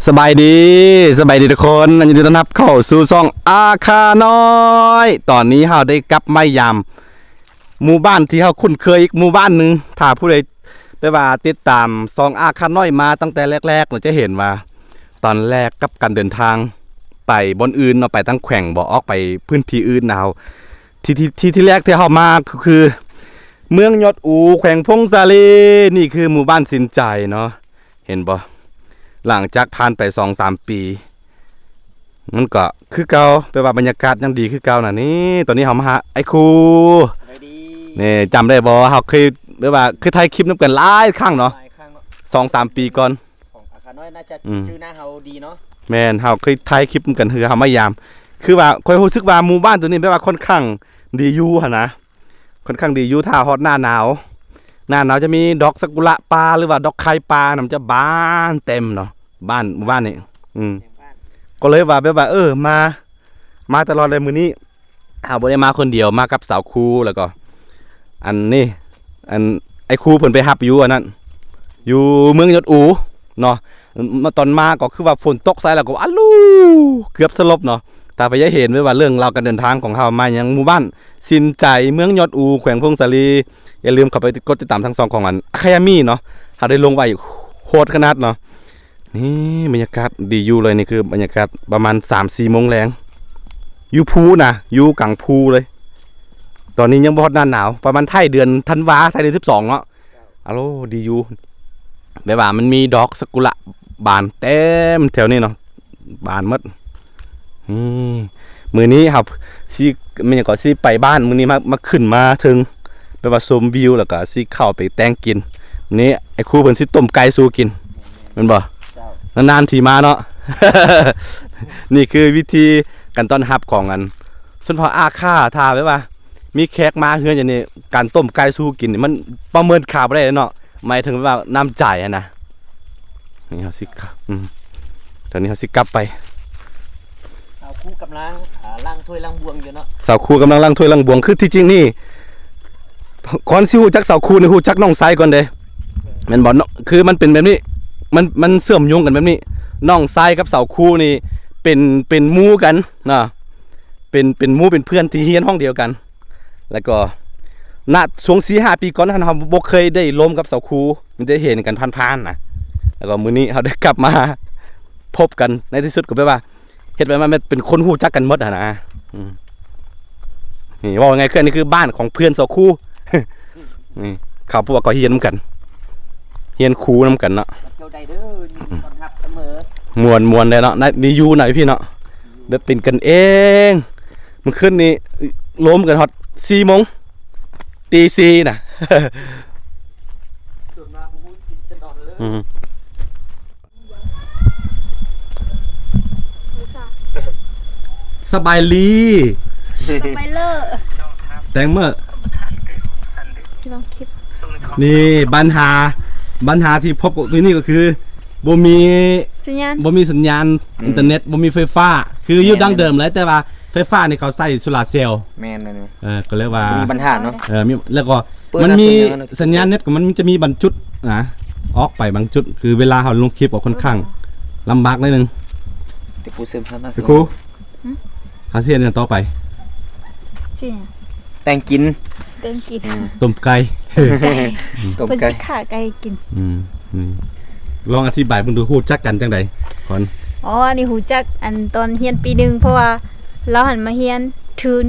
ສະບາຍດີ, ສະບາຍດີທຸກຄົນ, ຍິນດີຕ້ອນຮັບເຂົ້າສູ່ຊ່ອງອາຄານ້ອຍ. ຕອນນີ້ເຮົາໄດ້ກັບມາຢາມໝູ່ບ້ານທີ່ເຮົາຄຸ້ນເຄີຍອີກໝູ່ບ້ານໜຶ່ງ. ຖ້າຜູ້ໃດ ແບບວ່າຕິດຕາມຊ່ອງອາຄານ້ອຍມາຕັ້ງແຕ່ແລກໆ ເນາະ ຈະເຫັນວ່າຕອນແລກກັບການເດີນທາງໄປບ່ອນອື່ນເນາະ, ໄປທາງແຂວງບໍ ອອກໄປພື້ນທີ່ອື່ນນະ ເຮົາ ທີ່ ທີ່ ທີ່ ທີ່ແລກທີ່ເຮົາມາຄື ຄືເມືອງຍອດອູ ແຂວງຜົ້ງສາລີ. ນີ້ຄືໝູ່ບ້ານສິນໃຈເນາະ, ເຫັນບໍ່? ຫຼັງຈາກຜ່ານໄປສອງສາມປີ ມັນກໍຄືເກົ່າ, ແປວ່າບັນຍາກາດຍັງດີຄືເກົ່ານະ. ນີ້ ຕອນນີ້ເຮົາມາຫາອ້າຍຄູ. ສະບາຍດີ. ນີ້ ຈຳໄດ້ບໍ່? ເຮົາເຄີຍ ແບບວ່າເຄີຍຖ່າຍຄລິບນຳກັນຫຼາຍຄັ້ງເນາະ, ຫຼາຍຄັ້ງເນາະ, ສອງສາມປີກ່ອນ. ຂອງອາຄານ້ອຍໜ້າຈະ ອືມ ຈື່ໜ້າເຮົາດີເນາະ. ແມ່ນ, ເຮົາເຄີຍຖ່າຍຄລິບນຳກັນ ຄືເຮົາມາຢາມ. ຄືວ່າຂ້ອຍຮູ້ສຶກວ່າໝູ່ບ້ານໂຕນີ້ແບບວ່າຄ່ອນຂ້າງດີຢູ່ຫັ້ນນະ. ຄ່ອນຂ້າງດີຢູ່ ຖ້າຮອດໜ້າໜາວ, ໜ້າໜາວຈະມີດອກຊາກຸລະປ່າ ຫຼືວ່າດອກໄຄປ່ານຳ ຈະບານເຕັມເນາະ, ບ້ານ ໝູ່ບ້ານນີ້. ອືມ ແມ່ນບ້ານ. ກໍເລີຍວ່າແບບວ່າ ເອີ ມາ ມາຕະຫຼອດເລີຍມື້ນີ້. ເຮົາບໍ່ໄດ້ມາຄົນດຽວ, ມາກັບສາວຄູ ແລ້ວກໍ ອັນນີ້ ອັນ ອ້າຍຄູເພິ່ນໄປຮັບຢູ່ອັນນັ້ນ ຢູ່ເມືອງຍອດອູເນາະ. ມາ ຕອນມາກໍຄືວ່າຝົນຕົກໃສ່ ແລ້ວກໍ ອາລູ ເກືອບສະຫຼົບເນາະ. ຖ້າໃຜຢາກເຫັນແບບວ່າເລື່ອງລາວການເດີນທາງຂອງເຮົາມາຍັງໝູ່ບ້ານສິນໃຈ ເມືອງຍອດອູ ແຂວງຜົ້ງສາລີ, ຢ່າລືມເຂົ້າໄປກົດຕິດຕາມທັງຊ່ອງຂອງອັນ ອາຄາຍາມີເນາະ, ເຮົາໄດ້ລົງໄວ້ໂຫດຂະໜາດເນາະ. ນີ້ບັນຍາກາດດີຢູ່ເລີຍ, ນີ້ຄືບັນຍາກາດປະມານສາມສີ່ໂມງແລງ ຢູ່ພູນະ, ຢູ່ກາງພູເລີຍ. ຕອນນີ້ຍັງບໍ່ຮອດໜ້າໜາວ, ປະມານທ້າຍເດືອນທັນວາ, ທ້າຍເດືອນສິບສອງເນາະ. ອາໂລ ດີຢູ່ ແບບວ່າມັນມີດອກຊາກຸລະບານເຕັມແຖວນີ້ເນາະ, ບານໝົດ. ອືມ ມື້ນີ້ເຮົາຊິ ແມ່ນຫຍັງກໍ ຊິໄປບ້ານ, ມື້ນີ້ມາ ມາຂຶ້ນມາເທິງ ແບບວ່າຊົມວິວ ແລ້ວກໍຊິເຂົ້າໄປແຕ່ງກິນ. ນີ້ ອ້າຍຄູເພິ່ນຊິຕົ້ມໄກ່ສູ່ກິນ ແມ່ນບໍ່? ເຈົ້າ. ນານໆ ທີມາເນາະ. ນີ້ຄືວິທີການຕ້ອນຮັບຂອງອັນຊົນເຜົ່າອາຄາ, ຖ້າແບບວ່າ ມີແຂກມາເຮືອນຫຍັງນີ້ ການຕົ້ມໄກ່ສູ່ກິນນີ້ ມັນປະເມີນຄ່າບໍ່ໄດ້ເນາະ, ໝາຍເຖິງວ່ານ້ຳໃຈຫັ້ນນະ. ນີ້ເຮົາຊິ ອືມ ຕອນນີ້ເຮົາຊິກັບໄປ. ສາວຄູກຳລັງ ອ່າ ລ້າງຖ້ວຍລ້າງບ່ວງຢູ່ເນາະ, ສາວຄູກຳລັງລ້າງຖ້ວຍລ້າງບ່ວງ. ຄືທີ່ຈິງນີ້ ກ່ອນຊິຮູ້ຈັກສາວຄູນີ້ ຮູ້ຈັກນ້ອງຊາຍກ່ອນເດ້ ແມ່ນບໍ່ເນາະ? ຄືມັນເປັນແບບນີ້ ມັນ ມັນເຊື່ອມໂຍງກັນແບບນີ້. ນ້ອງຊາຍກັບສາວຄູນີ້ເປັນ ເປັນໝູ່ກັນເນາະ, ເປັນ ເປັນໝູ່ເປັນເພື່ອນທີ່ຮຽນຫ້ອງດຽວກັນ. ແລ້ວກໍ ນະ ຊ່ວງສີ່ຫ້າປີກ່ອນຫັ້ນ ເຮົາບໍ່ເຄີຍໄດ້ລົມກັບສາວຄູ, ມີແຕ່ເຫັນກັນຜ່ານໆນະ. ແລ້ວກໍມື້ນີ້ເຮົາໄດ້ກັບມາພົບກັນໃນທີ່ສຸດ, ກໍແບບວ່າເຮັດໃຫ້ມັນເປັນຄົນຮູ້ຈັກກັນໝົດຫັ້ນນະ. ອືມ ນີ້ເວົ້າງ່າຍໆ ຄື ອັນນີ້ຄືບ້ານຂອງເພື່ອນສາວຄູ. ນີ້ ເຂົາພວກກໍຮຽນນຳກັນ ຮຽນຄູນຳກັນເນາະ. ມາທ່ຽວໄດ້ເດີ, ຍິນດີຕ້ອນຮັບສະເໝີ. ມ່ວນໆ ແດ່ເນາະ, ໄດ້ ໄດ້ຢູ່ນະພີ່ເນາະ, ແບບເປັນກັນເອງ. ມື້ຄືນນີ້ລົມກັນຮອດສີ່ໂມງ ຕີສີ່ນະ. ອືມ ສະບາຍດີ ສະບາຍເລີ ແຕງເມີ ຊິລອງຄລິບ. ນີ້ບັນຫາ ບັນຫາທີ່ພົບຢູ່ນີ້ກໍຄື ບໍ່ມີສັນຍານ ບໍ່ມີສັນຍານ ອືມ ອິນເຕີເນັດ ບໍ່ມີໄຟຟ້າ. ຄືຢູ່ ແມ່ນ ດັ່ງເດີມເລີຍ, ແຕ່ວ່າໄຟຟ້ານີ້ເຂົາໃຊ້ໂຊລາເຊວ. ແມ່ນ ເອີ ກໍເລີຍວ່າ ມີບັນຫາເນາະ. ເອີ ມີ ແລ້ວກໍ ມັນມີສັນຍານເນັດ ກໍມັນຈະມີບາງຈຸດນະ ອອກໄປບາງຈຸດ, ຄືເວລາເຮົາລົງຄລິບກໍຄ່ອນຂ້າງລຳບາກໜ້ອຍໜຶ່ງ. ແຕ່ຜູ້ເສີມທັນນະ ຄືຄູ ຫືມ ເຮົາຊິເຮັດຫຍັງຕໍ່ໄປ? ຊິຫຍັງ? ແຕ່ງກິນ ແຕ່ງກິນ ອືມ ຕົ້ມໄກ່ ຕົ້ມໄກ່ ຕົ້ມໄກ່ ເພິ່ນຊິຂ້າໄກ່ກິນ. ອືມ ອືມ ລອງອະທິບາຍເບິ່ງດູ ຮູ້ຈັກກັນຈັ່ງໃດກ່ອນ? ອໍ ອັນນີ້ຮູ້ຈັກອັນຕອນຮຽນປີໜຶ່ງ ເພາະວ່າລາວຫັ້ນມາຮຽນທຶນ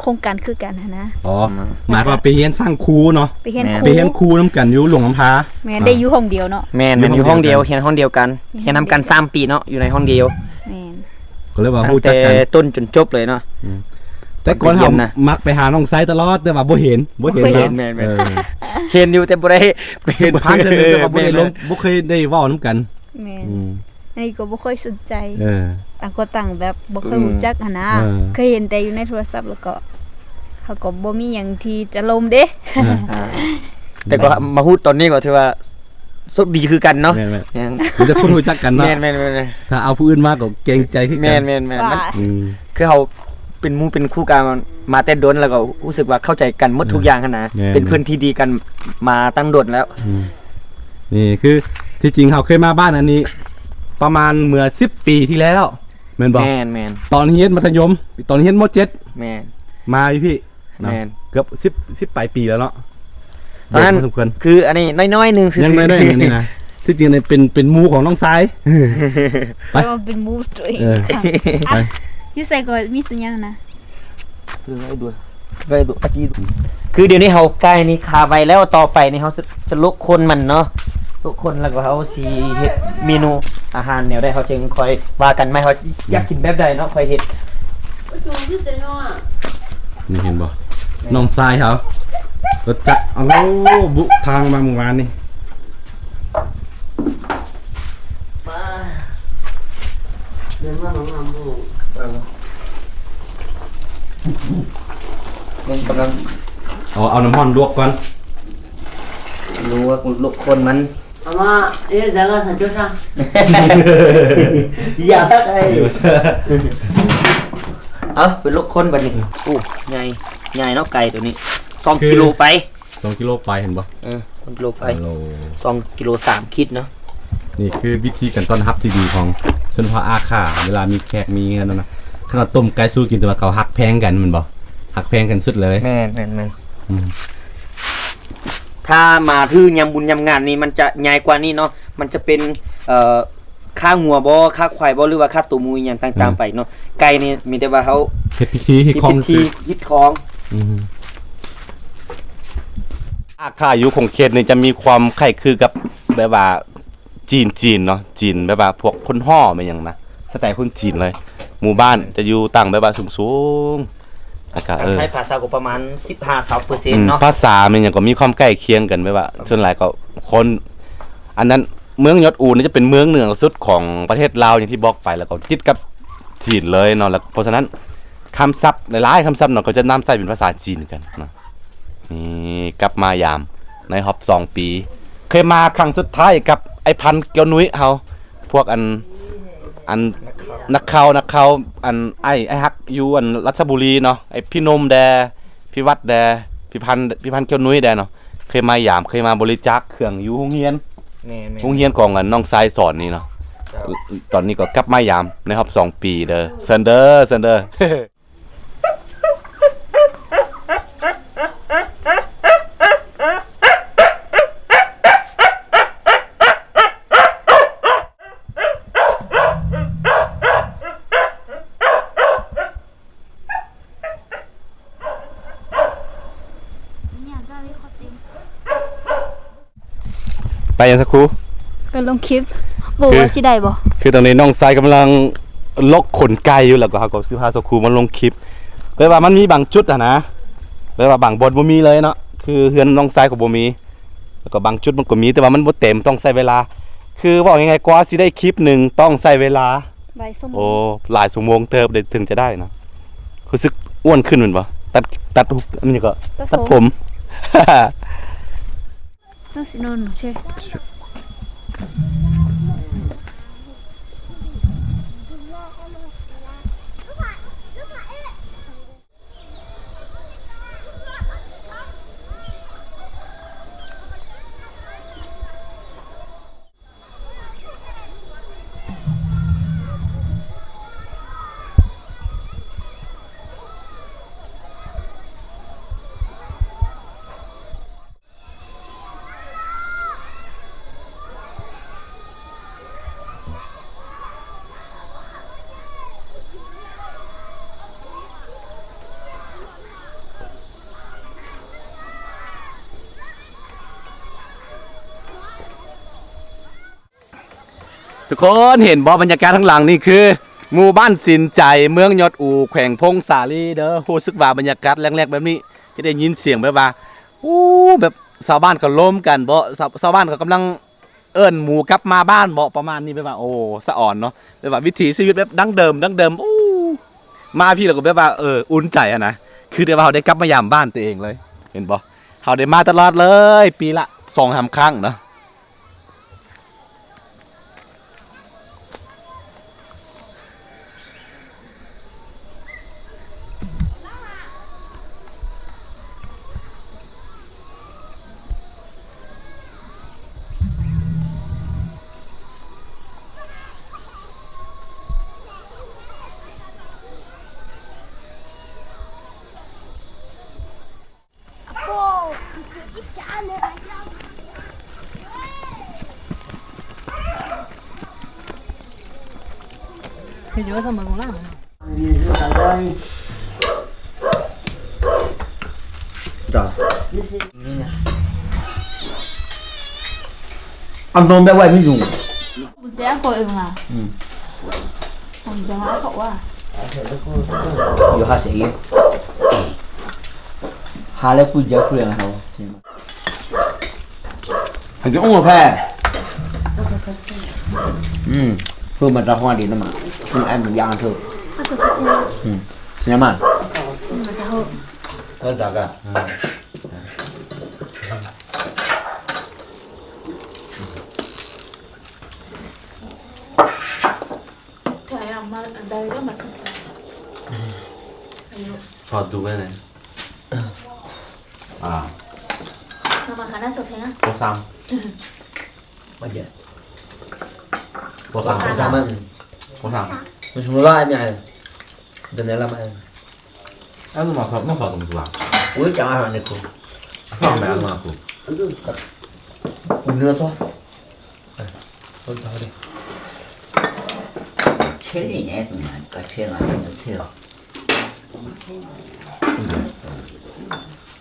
ໂຄງການຄືກັນຫັ້ນນະ. ອໍ ອືມ ໝາຍຄວາມວ່າໄປຮຽນສ້າງຄູເນາະ, ໄປຮຽນ ແມ່ນ ຄູ ໄປຮຽນຄູນຳກັນຢູ່ຫຼວງນ້ຳທາ. ແມ່ນ ອ່າ ໄດ້ຢູ່ຫ້ອງດຽວເນາະ. ແມ່ນ ຢູ່ ແມ່ນ ຢູ່ຫ້ອງດຽວ ຮຽນຫ້ອງດຽວກັນ ຮຽນນຳກັນສາມປີເນາະ ຢູ່ໃນຫ້ອງດຽວ. ແມ່ນ ກໍເລີຍວ່າຮູ້ຈັກກັນ ຕັ້ງແຕ່ຕົ້ນຈົນຈົບເລີຍເນາະ. ອືມ ແຕ່ກ່ອນເຮົາມັກໄປຫານ້ອງຊາຍຕະຫຼອດ ແຕ່ວ່າບໍ່ເຫັນ ບໍ່ເຫັນ ບໍ່ເຫັນ ເນາະ. ແມ່ນໆ ເອີ ເຫັນຢູ່ແຕ່ບໍ່ໄດ້ ເຫັນຜ່ານເທື່ອໜຶ່ງ ແຕ່ວ່າບໍ່ໄດ້ລົງ ແມ່ນໆ ບໍ່ເຄີຍໄດ້ເວົ້ານຳກັນ. ແມ່ນ ອືມ ອັນນີ້ກໍບໍ່ຄ່ອຍສົນໃຈ. ເອີ ຕ່າງຄົນຕ່າງແບບບໍ່ເຄີຍ ອືມ ຮູ້ຈັກຫັ້ນນະ. ເອີ ເຄີຍເຫັນແຕ່ຢູ່ໃນໂທລະສັບ ແລ້ວກໍເຮົາກໍບໍ່ມີຫຍັງທີ່ຈະລົມເດ້. ເອີ ອ່າ ແຕ່ກໍມາຮູ້ຕອນນີ້ກໍຖືວ່າໂຊກດີຄືກັນເນາະ. ແມ່ນໆ ຍັງ ມີແຕ່ຄົນຮູ້ຈັກກັນເນາະ. ແມ່ນໆໆ ຖ້າເອົາຜູ້ອື່ນມາກໍເກງໃຈຄືກັນ. ແມ່ນໆໆ ມັນ ອືມ ຄືເຮົາເປັນໝູ່ເປັນຄູ່ກັນມາແຕ່ດົນ ແລ້ວກໍຮູ້ສຶກວ່າເຂົ້າໃຈກັນໝົດ ແມ່ນ ທຸກຢ່າງຫັ້ນນະ. ແມ່ນໆ ເປັນເພື່ອນທີ່ດີກັນມາຕັ້ງດົນແລ້ວ. ອືມ ນີ້ຄືທີ່ຈິງເຮົາເຄີຍມາບ້ານອັນນີ້ປ ປະມານເມື່ອສິບປີທີ່ແລ້ວ ແມ່ນບໍ່? ແມ່ນໆ ຕອນຮຽນມັດທະຍົມ ຕອນຮຽນ ມ.ເຈັດ ແມ່ນ ມາຢູ່ພີ້ເນາະ ແມ່ນ ເກືອບສິບ ສິບປາຍປີແລ້ວເນາະ. ຕອນນັ້ນ ເບິ່ງມາທຸກຄົນ ຄືອັນນີ້ນ້ອຍໆໜຶ່ງຊື່ໆ ຍັງນ້ອຍໆນີ້ນະ ທີ່ຈິງນີ້ເປັນ ເປັນໝູ່ຂອງນ້ອງຊາຍ ໄປ ເປັນໝູ່ຕົວເອງ ເອີ ໄປ ຢູ່ໃສກໍມີສັນຍານະ ຄືດຽວນີ້ເຮົາໄກ່ນີ້ຄາໄວ້ແລ້ວ ຕໍ່ໄປນີ້ເຮົາຈະ ຈະລົກຂົນມັນເນາະ ລົກຂົນແລ້ວກໍເຮົາຊິເຮັດເມນູອາຫານແນວໃດ ເຮົາຈຶ່ງຄ່ອຍວ່າກັນໃໝ່ ເຮົາຢາກກິນແບບໃດເນາະ ຄ່ອຍເຮັດ. ນີ້ເຫັນບໍ່ ນ້ອງຊາຍເຮົາ ລົດຈັກ ເອົາ ບຸທາງມາມື້ວານນີ້. ເດີນມາງາມໆ ເອີ ຍັງກຳລັງ ເອົາ ເອົານ້ຳຮ້ອນລວກກ່ອນ ລວກ ລວກຂົນມັນ ອາມາ ເອ ຈາກະ ສະຈຸດ ຢ່າ ເອົາ ໄປລວກຂົນບັດນີ້. ໂອ້ ໃຫຍ່ ໃຫຍ່ເນາະ ໄກ່ໂຕນີ້ ສອງກິໂລໄປ ສອງກິໂລປາຍ ເຫັນບໍ່? ເອີ ສອງກິໂລປາຍ ສອງກິໂລສາມຂີດເນາະ. ນີ້ຄືວິທີການຕ້ອນຮັບທີ່ດີຂອງຊົນເຜົ່າອາຂ່າ ເວລາມີແຂກມີຫຍັງນັ້ນນະ ຂະໜາດຕົ້ມໄກ່ສູ່ກິນ ແຕ່ວ່າເຂົາຮັກແພງກັນແມ່ນບໍ່? ຮັກແພງກັນສຸດເລີຍ. ແມ່ນໆໆ ອືມ ຖ້າມາຖືຍາມບຸນຍາມງານນີ້ ມັນຈະໃຫຍ່ກວ່ານີ້ເນາະ ມັນຈະເປັນ ເອີ ຄາງົວບໍ່ ຄາຄວາຍບໍ່ ຫຼືວ່າຄາໂຕໝູອີ່ຫຍັງຕ່າງໆ ອືມ ໄປເນາະ. ໄກ່ນີ້ມີແຕ່ວ່າເຮົາເຮັດພິທີ ເຮັດຂອງ ເຮັດພິທີ ຊື່ ເຮັດຂອງ. ອືມ ອາຂ່າຢູ່ຂົງເຂດນີ້ຈະມີຄວາມຄ້າຍຄືກັບແບບວ່າຈີນ ຈີນເນາະ ຈີນແບບວ່າພວກຄົນຫໍ່ແມ່ນຫຍັງນະ ສະໄຕຄົນຈີນເລີຍ. ໝູ່ບ້ານຈະຢູ່ຕັ້ງແບບວ່າສູງໆ ແລ້ວກໍ ການ ເອີ ໃຊ້ພາສາກໍປະມານສິບຫ້າ ຊາວເປີເຊັນເນາະ. ອືມ ພາສາແມ່ນຫຍັງກໍມີຄວາມໃກ້ຄຽງກັນ ແບບວ່າສ່ວນຫຼາຍກໍຄົນ ອັນນັ້ນ ເມືອງຍອດອູນີ້ຈະເປັນເມືອງເໜືອສຸດຂອງປະເທດລາວ ຢ່າງທີ່ບອກໄປ ແລ້ວກໍຕິດກັບຈີນເລີຍເນາະ. ແລ້ວເພາະສະນັ້ນ ຄຳສັບຫຼາຍໆຄຳສັບເນາະ ກໍຈະນຳໃຊ້ເປັນພາສາຈີນກັນເນາະ. ນີ້ກັບມາຢາມໃນຮອບສອງປີ ເຄີຍມາຄັ້ງສຸດທ້າຍກັບໄອ້ພັນ ແກ້ວນຸ້ຍເຮົາ ພວກອັນ ອັນ ນັກຂ່າວ ນັກຂ່າວ ນັກຂ່າວ ອັນ ອ້າຍ ອ້າຍຮັກຢູ່ອັນລັດຊະບູລີເນາະ ໄອ້ພີ່ນົມແດ່ ພີ່ວັດແດ່ ພີ່ພັນ ພີ່ພັນ ແກ້ວນຸ້ຍແດ່ເນາະ. ເຄີຍມາຢາມ ເຄີຍມາບໍລິຈາກເຄື່ອງຢູ່ໂຮງຮຽນ ແມ່ນໆ ໂຮງຮຽນຂອງອັນນ້ອງຊາຍສອນນີ້ເນາະ. ເຈົ້າ ຕອນນີ້ກໍກັບມາຢາມໃນຮອບສອງປີເດີ ເຊີນເດີ ເຊີນເດີ. ໄປຫຍັງຊະຄູ? ໄປລົງຄລິບ ບໍ່ຮູ້ວ່າຊິໄດ້ບໍ່. ຄື ຄືຕອນນີ້ນ້ອງຊາຍກຳລັງລົກຂົນໄກ່ຢູ່ ແລ້ວກໍເຮົາກໍຊິພາຊາຄູມາລົງຄລິບ. ແບບວ່າມັນມີບາງຈຸດຫັ້ນນະ ແບບວ່າບາງບ່ອນບໍ່ມີເລີຍເນາະ ຄືເຮືອນນ້ອງຊາຍກໍບໍ່ມີ ແລ້ວກໍບາງຈຸດມັນກໍມີ ແຕ່ວ່າມັນບໍ່ເຕັມ ຕ້ອງໃຊ້ເວລາ. ຄືເວົ້າງ່າຍໆ ກວ່າຊິໄດ້ຄລິບໜຶ່ງຕ້ອງໃຊ້ເວລາ ຫຼາຍຊົ່ວໂມງ ໂອ້ ຫຼາຍຊົ່ວໂມງເຕີບເດ ເຖິງຈະໄດ້ນະ. ຮູ້ສຶກອ້ວນຂຶ້ນແມ່ນບໍ່? ຕັດ ຕັດ ອັນນີ້ກໍ ຕັດຜົມ ຕັດຜົມ. No, no, no, che.ທຸກຄົນເຫັນບໍ່? ບັນຍາກາດທາງຫຼັງນີ້ຄືໝູ່ບ້ານສິນໃຈ ເມືອງຍອດອູ ແຂວງຜົ້ງສາລີເດີ. ຮູ້ສຶກວ່າບັນຍາກາດແລງໆແບບນີ້ ຈະໄດ້ຍິນສຽງແບບວ່າ ໂອ້ ແບບຊາວບ້ານເຂົາລົມກັນບໍ ຊາວ ຊາວບ້ານເຂົາກຳລັງເອີ້ນໝູກັບມາບ້ານບໍ ປະມານນີ້. ແບບວ່າ ໂອ້ ສະອອນເນາະ ແບບວ່າວິຖີຊີວິດແບບດັ້ງເດີມ ດັ້ງເດີມ. ໂອ້ ມາພີ້ແລ້ວກໍແບບວ່າ ເອີ ອຸ່ນໃຈຫັ້ນນະ ຄືແບບວ່າເຮົາໄດ້ກັບມາຢາມບ້ານຕົວເອງເລີຍ ເຫັນບໍ່? ເຮົາໄດ້ມາຕະຫຼອດເລີຍ ປີລະສອງສາມຄັ້ງເນາະ. ເ Que yo esa me mola. ຈ້າ ອຳນົມແບບໄວ້ມີຍຸງ ກູແຈກອງເອງອະ ອືມ ຂອງຈະມາເຂົາວ່າ ຢູ່ຫາເສຍອີກ ຫາແລ້ວກູແຈກກູເອງເຮົາ Hay que uno pe. Mm, fue más trabajo de nomás. Un año ya no. Mm, se llama. Otra acá. ສອດດູໄວ້ແດ່. ອ່າ ມາມາຄະນະສົດແທ້ນະ ໂຄສາມ ມາເຈ ໂຄສາມ ໂຄສາມ ໂຄສາມ ມັນສະມຸນໄພ ອັນນີ້ ເດີນແນວລະມາ ອັນນັ້ນມາ ມາສອດຕົງຕົວ ໂອ້ຍ ຈະມາຫາໃນຄູ ຊອບແມ່ນມາຄູ ເນື້ອຊອດ ເອີ ຕົ້ນເສົາເດ້ ເຊລີແນ່ ຕົງນັ້ນກໍເຊລາ ເຊລາ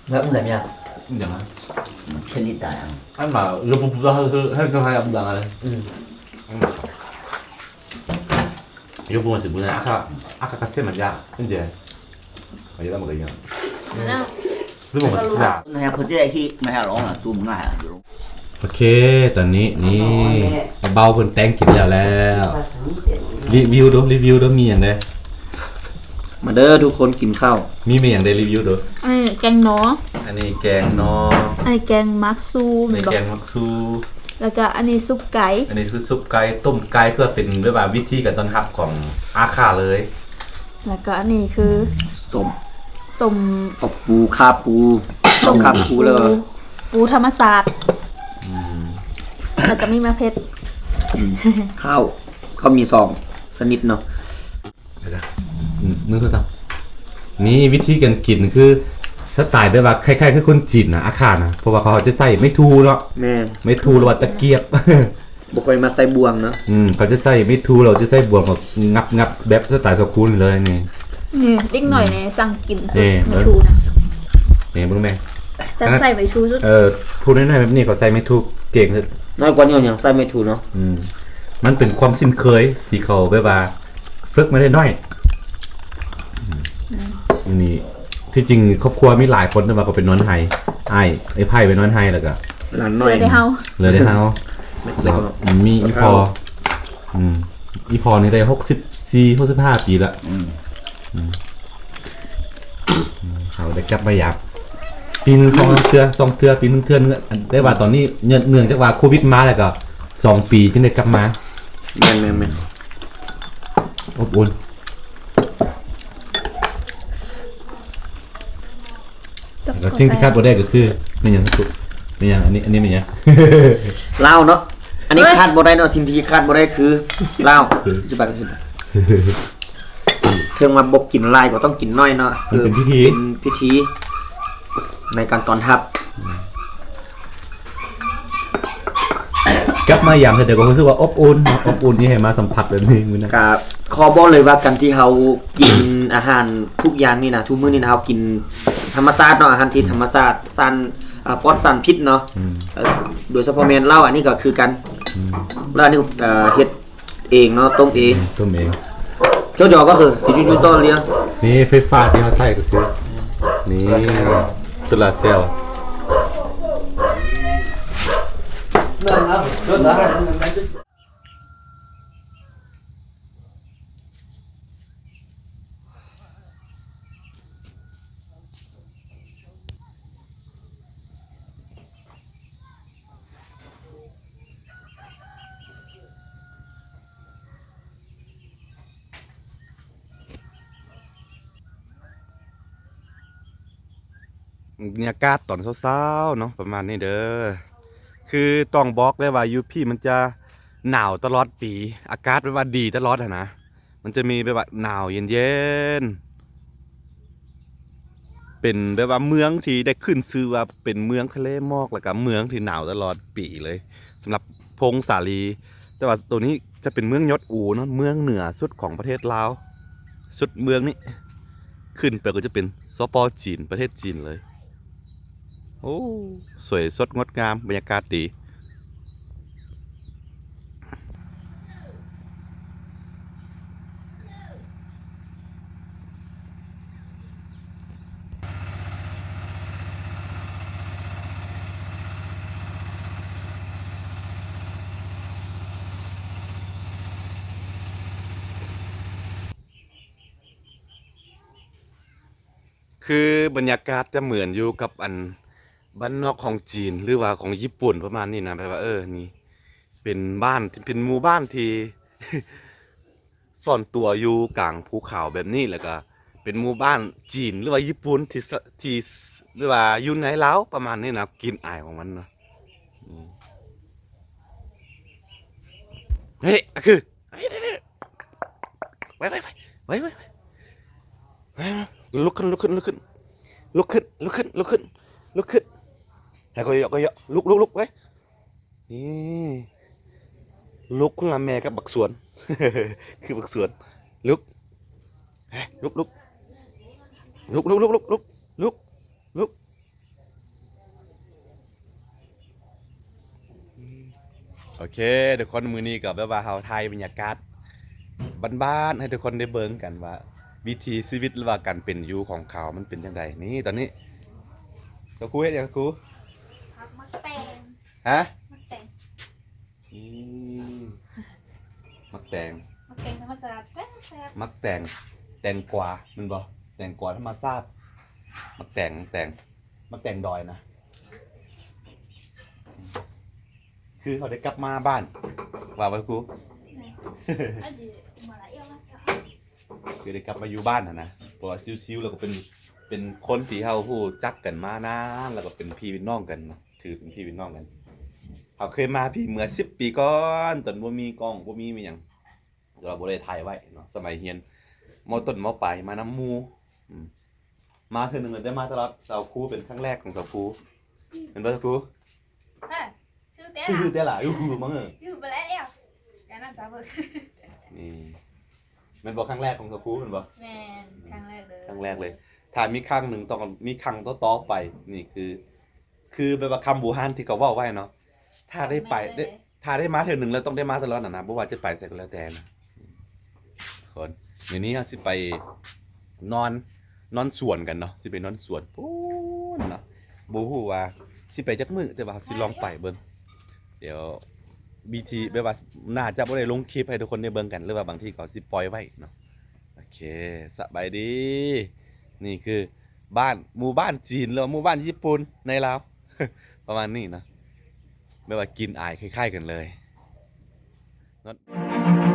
Nggak, enggak, ya. Jangan. Cerita yang. Kan mah, lu pupu lah, lu, lu, lu, lu, lu, lu. Hmm. Lu pupu masih punya akak, akak kecil mah, ya. Enggak. Ayo lah, makanya. Mana? Lu mau masih punya. Nah, yang kerja sih, nah, ya, lo, nah, tuh, nah, ya, dulu. ໂອເຄ ຕອນນີ້ນີ້ ອາເບົາເພິ່ນແຕ່ງກິນແລ້ວແລ້ວ ຣີວິວດູ ຣີວິວດູ ມີຫຍັງແດ່? ມາເດີທຸກຄົນກິນເຂົ້າ ມີ ມີຫຍັງແດ່? ຣີວິວດູ ອັນນີ້ແກງໜໍ່ ອັນນີ້ແກງໜໍ່ ອັນນີ້ແກງໝາກຊູ ອັນນີ້ແກງໝາກຊູ ແລ້ວກໍອັນນີ້ຊຸບໄກ່ ອັນນີ້ຄືຊຸບໄກ່ ຕົ້ມໄກ່ ຄືວ່າເປັນແບບວ່າວິທີການຕ້ອນຮັບຂອງອາຄາເລີຍ. ແລ້ວກໍອັນນີ້ຄື ສົ້ມ ສົ້ມ ເອົາປູ ຄາປູ ຕົ້ມ ຄາປູ ແລ້ວກໍ ປູທຳມະຊາດ ອືມ ແລ້ວກໍມີໝາກເຜັດ ອືມ ເຂົ້າ ເຂົ້າມີສອງຊະນິດເນາະ ອືມ ໜຶ່ງ ສອງ ສາມ ນີ້ວິທີການກິນຄືສະໄຕແບບວ່າຄ້າຍໆຄືຄົນຈີນນະ ອາຄານະ ເພາະວ່າເຂົາຈະໃຊ້ໄມ້ທູເນາະ ແມ່ນ ໄມ້ທູ ຫຼືວ່າຕະກຽບ ບໍ່ຄ່ອຍມັກໃຊ້ບ່ວງເນາະ ອືມ ເຂົາຈະໃຊ້ໄມ້ທູ ແລ້ວຈະໃຊ້ບ່ວງແບບງັບໆ ແບບສະໄຕຊາວຄູນເລີຍນີ້ ນີ້ເດັກນ້ອຍນີ້ ອືມ ສັ່ງກິນສຸດ ນີ້ ໄມ້ທູນະ ນີ້ເບິ່ງແມ່ ໃຊ້ໄມ້ທູສຸດ ເອີ ຜູ້ນ້ອຍໆແບບນີ້ເຂົາໃຊ້ໄມ້ທູເກັ່ງສຸດ ນ້ອຍກວ່າຍ້ອນຫຍັງໃຊ້ໄມ້ທູເນາະ ອືມ ມັນເປັນຄວາມຊິນເຄີຍທີ່ເຂົາແບບວ່າຝຶກມາແຕ່ນ້ອຍ ອືມ ອືມ ນີ້ ທີ່ຈິງຄອບຄົວມີຫຼາຍຄົນ ແຕ່ວ່າກໍໄປນອນໄຮ່ ອ້າຍ ອ້າຍໄພໄປນອນໄຮ່ ແລ້ວກໍຫຼານນ້ອຍ ເຫຼືອແຕ່ເຮົາ ເຫຼືອແຕ່ເຮົາ ແລ້ວມີອີ່ພໍ່ ອືມ ອີ່ພໍ່ນີ້ໄດ້ຫົກສິບສີ່ ຫົກສິບຫ້າປີແລ້ວ ອືມ ອືມ ເຮົາໄດ້ກັບມາຢາມ ປີໜຶ່ງສອງເທື່ອ ສອງເທື່ອ ປີໜຶ່ງເທື່ອ ແຕ່ວ່າຕອນນີ້ເນື່ອງຈາກວ່າໂຄວິດມາ ແລ້ວກໍສອງປີຈຶ່ງໄດ້ກັບມາ ແມ່ນໆໆ ອົບອຸ່ນ. ແລ້ວກໍສິ່ງທີ່ຂາດບໍ່ໄດ້ກໍຄື ແມ່ນຫຍັງ? ແມ່ນຫຍັງ? ອັນນີ້ ອັນນີ້ແມ່ນຫຍັງ? ລາວເນາະ ອັນນີ້ຂາດບໍ່ໄດ້ເນາະ ສິ່ງທີ່ຂາດບໍ່ໄດ້ຄືລາວ ເອີ ຈະໄປເຮັດ ເຖິງວ່າບໍ່ກິນຫຼາຍກໍຕ້ອງກິນໜ້ອຍເນາະ ມັນເປັນພິທີ ເປັນພິທີໃນການຕ້ອນຮັບ. ກັບມາຢາມເທື່ອໃດກໍຮູ້ສຶກວ່າອົບອຸ່ນ ອົບອຸ່ນທີ່ໃຫ້ມາສຳຜັດແບບນີ້ມື້ນັ້ນ ກະຂໍບອກເລີຍວ່າການທີ່ເຮົາກິນອາຫານທຸກຢ່າງນີ້ນະ ທຸກມື້ນີ້ນະ ເຮົາກິນທຳມະຊາດເນາະ ອາຫານທີ່ທຳມະຊາດ ສານ ອາ ປອດສານພິດເນາະ ອືມ ເອີ ໂດຍສະເພາະແມ່ນເຫຼົ້າ ອັນນີ້ກໍຄືກັນ ອືມ ເຫຼົ້າອັນນີ້ ເອີ ເຮັດ ເອງເນາະ ຕົ້ມເອງ ອືມ ຕົ້ມເອງ ໂຈໂຈກໍຄື ຕິຈູຈູຕໍ່ເລີຍ ນີ້ໄຟຟ້າທີ່ເຮົາໃຊ້ກໍຄື ນີ້ ໂຊລາເຊວ ໂຊລາເຊວ. ບັນຍາກາດຕອນເຊົ້າໆເນາະ ປະມານນີ້ເດີ ຄືຕ້ອງບອກເລີຍວ່າຢູ່ພີ້ມັນຈະໜາວຕະຫຼອດປີ ອາກາດແບບວ່າດີຕະຫຼອດຫັ້ນນະ. ມັນຈະມີແບບວ່າໜາວເຢັນໆ ເປັນແບບວ່າເມືອງທີ່ໄດ້ຂຶ້ນຊື່ວ່າເປັນເມືອງທະເລໝອກ ແລ້ວກະເມືອງທີ່ໜາວຕະຫຼອດປີເລີຍ ສຳລັບຜົ້ງສາລີ. ແ ຕ່ວ່າໂຕນີ້ຈະເປັນເມືອງຍອດອູເນາະ ເມືອງເໜືອສຸດຂອງປະເທດລາວ ສຸດເມືອງນີ້ ຂຶ້ນໄປກໍຈະເປັນ ສປ ຈີນ ປະເທດຈີນເລີຍ. ໂອ້ ສວຍສົດງົດງາມ ບັນຍາກາດດີ. ຄືບັນຍາກາດຈະເໝືອນຢູ່ກັບອັນບ້ານນອກຂອງຈີນ ຫຼືວ່າຂອງຍີ່ປຸ່ນປະມານນີ້ນະ ແບບວ່າ ເອີ ນີ້ເປັນບ້ານ ເປັນໝູ່ບ້ານທີ່ ຊ່ອນຕົວຢູ່ກາງພູເຂົາແບບນີ້ ແລ້ວກະເປັນໝູ່ບ້ານຈີນ ຫຼືວ່າຍີ່ປຸ່ນທີ່ ທີ່ ຫຼືວ່າຢູ່ໃນລາວປະມານນີ້ນະ ກິ່ນອາຍຂອງມັນນະ. ເຮີ້ຍ ຄື ໄປ ໄປ ລຸກຂຶ້ນ ລຸກຂຶ້ນ ລຸກຂຶ້ນ ໃຫ້ຂ້ອຍເຍາະ ຂ້ອຍເຍາະ ລຸກ ລຸກ ລຸກ ໄປ. ນີ້ ລຸກຄົນລະແມ່ກັບບັກສວນ ຄືບັກສວນ ລຸກ ເຮີ້ຍ ລຸກ ລຸກ ລຸກ ລຸກ ລຸກ ລຸກ ລຸກ ລຸກ. ໂອເຄ ທຸກຄົນ ມື້ນີ້ກໍແບບວ່າເຮົາຖ່າຍບັນຍາກາດບ້ານໆ ໃຫ້ທຸກຄົນໄດ້ເບິ່ງກັນວ່າ ວິຖີຊີວິດ ຫຼືວ່າການເປັນຢູ່ຂອງເຂົາມັນເປັນຈັ່ງໃດ. ນີ້ ຕອນນີ້ ສາວຄູເຮັດຫຍັງ ສາວຄູ? ຫາກໝາກແຕງ ຮະ? ໝາກແຕງ ອືມ ໝາກແຕງ ໝາກແຕງທຳມະຊາດແຊບໆ ໝາກແຕງ ແຕງກວາແມ່ນບໍ່? ແຕງກວາທຳມະຊາດ ໝາກແຕງ ໝາກແຕງ ໝາກແຕງດອຍນະ. ຄືເຮົາໄດ້ກັບມາບ້ານ ວ່າໄວ້ຄູ ແມ່ນ ອັນຈີ ມາລາເອວ ຄືໄດ້ກັບມາຢູ່ບ້ານຫັ້ນນະ ເພາະວ່າຊິວໆ ແລ້ວກໍເປັນ ເປັນຄົນທີ່ເຮົາຮູ້ຈັກກັນມານານ ແລ້ວກໍເປັນພີ່ເປັນນ້ອງກັນເນາະ ຖືເປັນພີ່ເປັນນ້ອງກັນ. ເຮົາເຄີຍມາພີ້ເມື່ອສິບປີກ່ອນ ຕອນບໍ່ມີກ້ອງ ບໍ່ມີ ມີຫຍັງ ແຕ່ວ່າບໍ່ໄດ້ຖ່າຍໄວ້ເນາະ ສະໄໝຮຽນ ມໍຕົ້ນ ມໍປາຍ ມານຳໝູ່ ອືມ ມາເທື່ອໜຶ່ງແລ້ວໄດ້ມາຕະຫຼອດ. ສາວຄູເປັນຄັ້ງແລກຂອງສາວຄູ ແມ່ນບໍ່ສາວຄູ? ເອີ ຊື່ແຕ່ລະ ຊື່ແຕ່ລະ ຢູ່ ຢູ່ມາເອີ ຢູ່ໄປແລ້ວ ການນັ້ນສາວເບິ່ງ ນີ້ ແມ່ນບໍ່ ຄັ້ງແລກຂອງສາວຄູແມ່ນບໍ່? ແມ່ນ ຄັ້ງແລກເລີຍ ຄັ້ງແລກເລີຍ. ຖ້າມີຄັ້ງໜຶ່ງ ຕ້ອງມີຄັ້ງຕໍ່ໆໄປ ນີ້ຄື ຄືແບບວ່າຄຳບູຮານທີ່ເຂົາເວົ້າໄວ້ເນາະ ຖ້າໄດ້ໄປ ໄດ້ ຖ້າໄດ້ມາເທື່ອໜຶ່ງແລ້ວຕ້ອງໄດ້ມາຕະຫຼອດນະ ບໍ່ວ່າຈະໄປໃສກໍແລ້ວແຕ່ນະ. ຄົນ ມື້ນີ້ເຮົາຊິໄປນອນ ນອນສວນກັນເນາະ ຊິໄປນອນສວນພຸ້ນເນາະ ບໍ່ຮູ້ວ່າຊິໄປຈັກມື້ ແຕ່ວ່າເຮົາຊິລອງໄປເບິ່ງ. ດຽວວິທີແບບວ່າໜ້າຈະບໍ່ໄດ້ລົງຄລິບໃຫ້ທຸກຄົນໄດ້ເບິ່ງກັນ ຫຼືວ່າບາງທີກໍຊິປ່ອຍໄວ້ເນາະ. ໂອເຄ ສະບາຍດີ ນີ້ຄື ບ້ານ ໝູ່ບ້ານຈີນ ຫຼືວ່າໝູ່ບ້ານຍີ່ປຸ່ນໃນລາວ ປະມານນີ້ເນາະ ແບບວ່າກິ່ນອາຍຄ້າຍໆກັນເລີຍເນາະ.